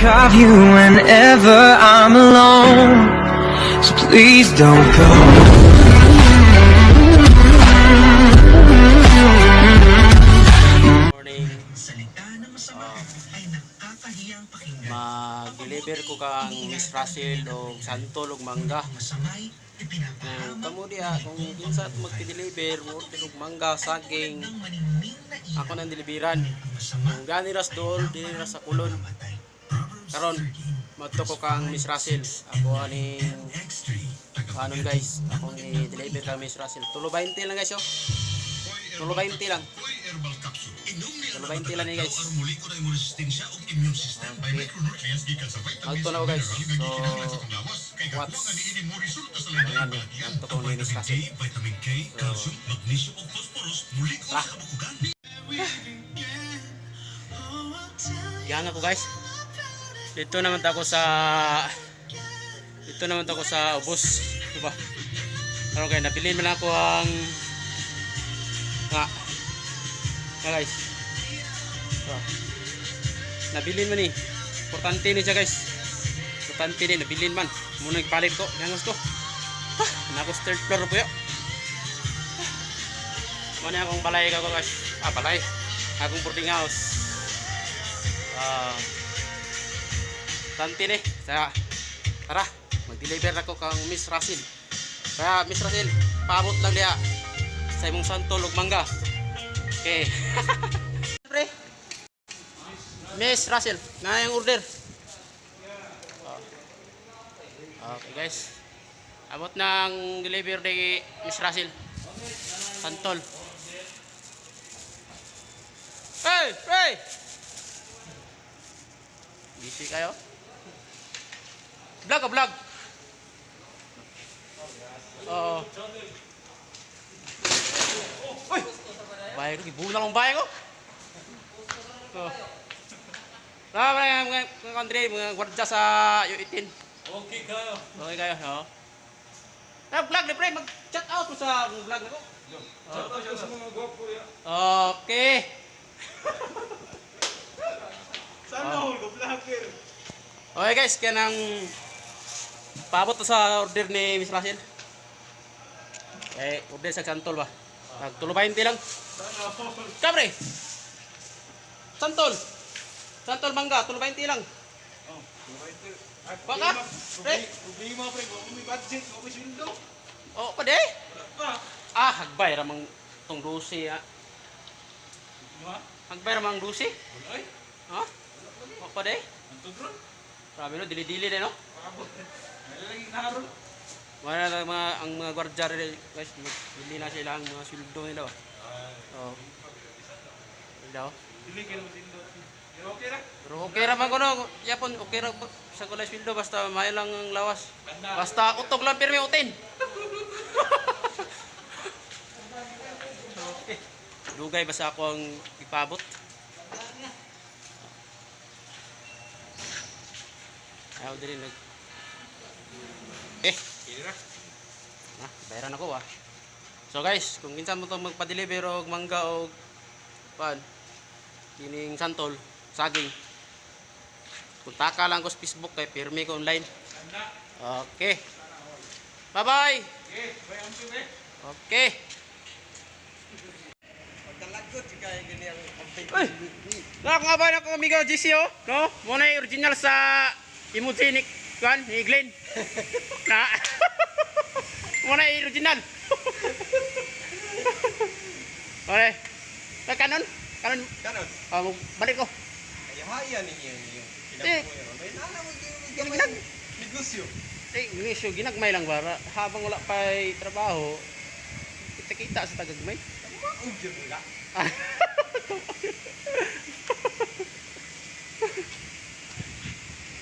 Of you whenever I'm alone. So please don't go. Morning. Mag-deliver ko kang Miss Russell og santol og mangga. Kung kamo diha, kung kinsa at magpi-deliver, mo order og mangga, saging, ako nang deliveran. Kung gani ras dool, dili ra sa Kulon. Karon, madto ko kang Miss Russell. Ako aning kanon, guys, akong i-deliver kang Miss Russell. Tulo 20 lang, guys, oh. Tulo 20 lang. Tulo 20 lang ni, guys. Okay. Magto na ko, guys. So, what's ayan, magto ko ni Miss Russell. So, tara. Yan ako, guys. Dito naman ako sa ubos. Diba? Karon kay nabili man ako ang nga. Nga, guys. Oh. Nabilin man ni. Importante ni siya, guys. Importante ni nabilin man. Muna nagpalit ko. Gangos ko. Ah, nako sa third floor po yo. Muna akong balay ko, guys. Ah, balay. Akong boarding house. Ah. Importante ni. Sa tara, mag-deliver ako kang Miss Russell. Kaya Miss Russell, paabot lang diha sa imong santol ug mangga. Okay. Pre. Miss Russell, na yung order. Oh. Okay, guys. Abot ng deliver ni Miss Russell. Santol. Hey, hey! Busy kayo? Vlog o vlog? Oo. Uy! Bahay ko, gibunan akong bahay ko. Oh. Ah, mga country, mga gwardya sa U18. Okay kayo. Okay kayo, no? Ah, vlog ni pre, mag-chat out mo sa vlog nako. Shout out sa mga gwapo ya. Okay. Sana all go vlogger. Okay guys, kaya nang paabot to sa order ni Miss Russell. Eh, order sa santol ba? Nagtulo 20 lang. Sana all. Kabre! Santol! Santol mangga, tulo 20 lang. Oh, Baka, pre. Problema pre, kung may budget, kung may sweldo. Oh, pwede? Wala pa. Ah, hagbay ramang tong 12 ah. Ano? Hagbay ramang 12. Wala ay. Ha? Oh, pwede? Antod ron. Grabe no, dili-dili din no. Paabot. May lagi naron. Wala na mga ang mga gwardya rin, guys, magbili na sila ang mga sweldo nila ba. Oh. Daw. Dili kayo sweldo. Pero okay ra. Pero okay ra man kuno, yapon okay ra po sa kulay sweldo basta maayo lang ang lawas. Ganda. Basta utog lang pirmi utin. Okay. Dugay ba sa ako ang ipabot? Ayaw dili nag Eh, Kini ra. na, bayaran ako ah. So guys, kung kinsa mo to magpa-deliver og mangga og pan kining santol, saging. Kuntaka lang ko sa Facebook kay pirmi ko online. Ganda. Okay. Bye-bye. Okay, bye ampi pre. Okay. Pagkalagot kay gani ang Uy! Nak nga ba na ko amigo GC oh, no? Mo na yung original sa emoji ni kuan ni Glenn. Na. Mo na yung original. Okay. Ka kanon? Kanon. Kanon. Ah, balik ko. Kaya haya ninyo yung Eh. kinabuhi ron. Ay nana mo Ginag- gamay negosyo. Eh, negosyo ginagmay lang bara habang wala pa'y trabaho. Kita-kita sa tagagmay. Maog yun ka.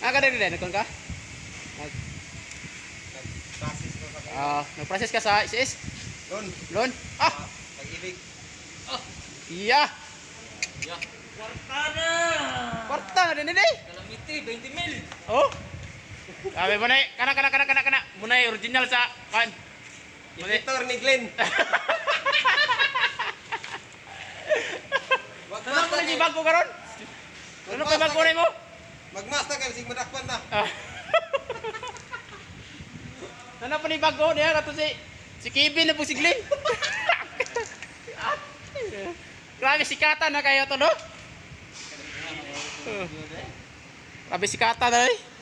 Ah, kada din nagkon ka? Nag Nag-process ko sa ah, nag-process ka sa SIS? Loan. Loan? Ah, Pag-ibig. iya. Kwarta na. Kwarta na din eh. Kalamiti 20 mil. Oh. Sabi mo na eh, kana kana kana kana kana. Muna eh, original sa kan. Muna eh. Editor ni Glenn. Wag Ano mo na bago karon? Ano pa bago mo? Magmasta kayo, sig madakpan na. Ah. Ano pa ni bago niya kato si si Kevin na po si Glenn. Grabe sikata na kayo to, no? Grabe sikata na eh.